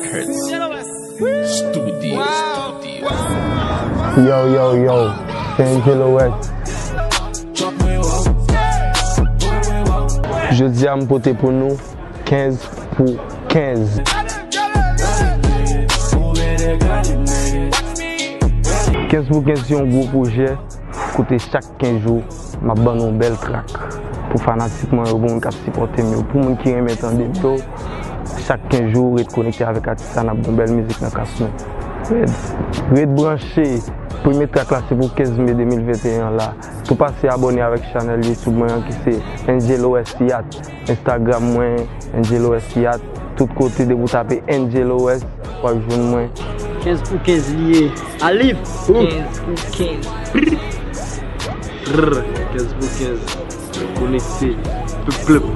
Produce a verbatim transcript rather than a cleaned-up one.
Hertz Studio. Yo, yo, yo, se Angelo West. Jodi a m pote pou nou kenz pou kenz. Kenz pou kenz se yon gwo pwojè kote chak kenz jou m ap ban nou yon bèl trak pou fanatik mwen yo, pou moun k ap sipòte m yo, pou moun ki renmen tande m yo. Chak kenz jou, ret konekte avèk atis la, n ap gon bèl mizik nan kas nou. Red, ret branche. Premye trak la se pou kenz me de mil venteyen an la. Tou pase abòne avèk chanèl YouTube mwen an ki se Angelo West Yat. Instagram mwen, Angelo West Yat. Tout kote depi w tape Angelo West, w ap jwenn mwen. Kenz pou kenz li ye. Aliv! Kenz pou kenz. Kenz pou kenz. Konekte. Plip, plip.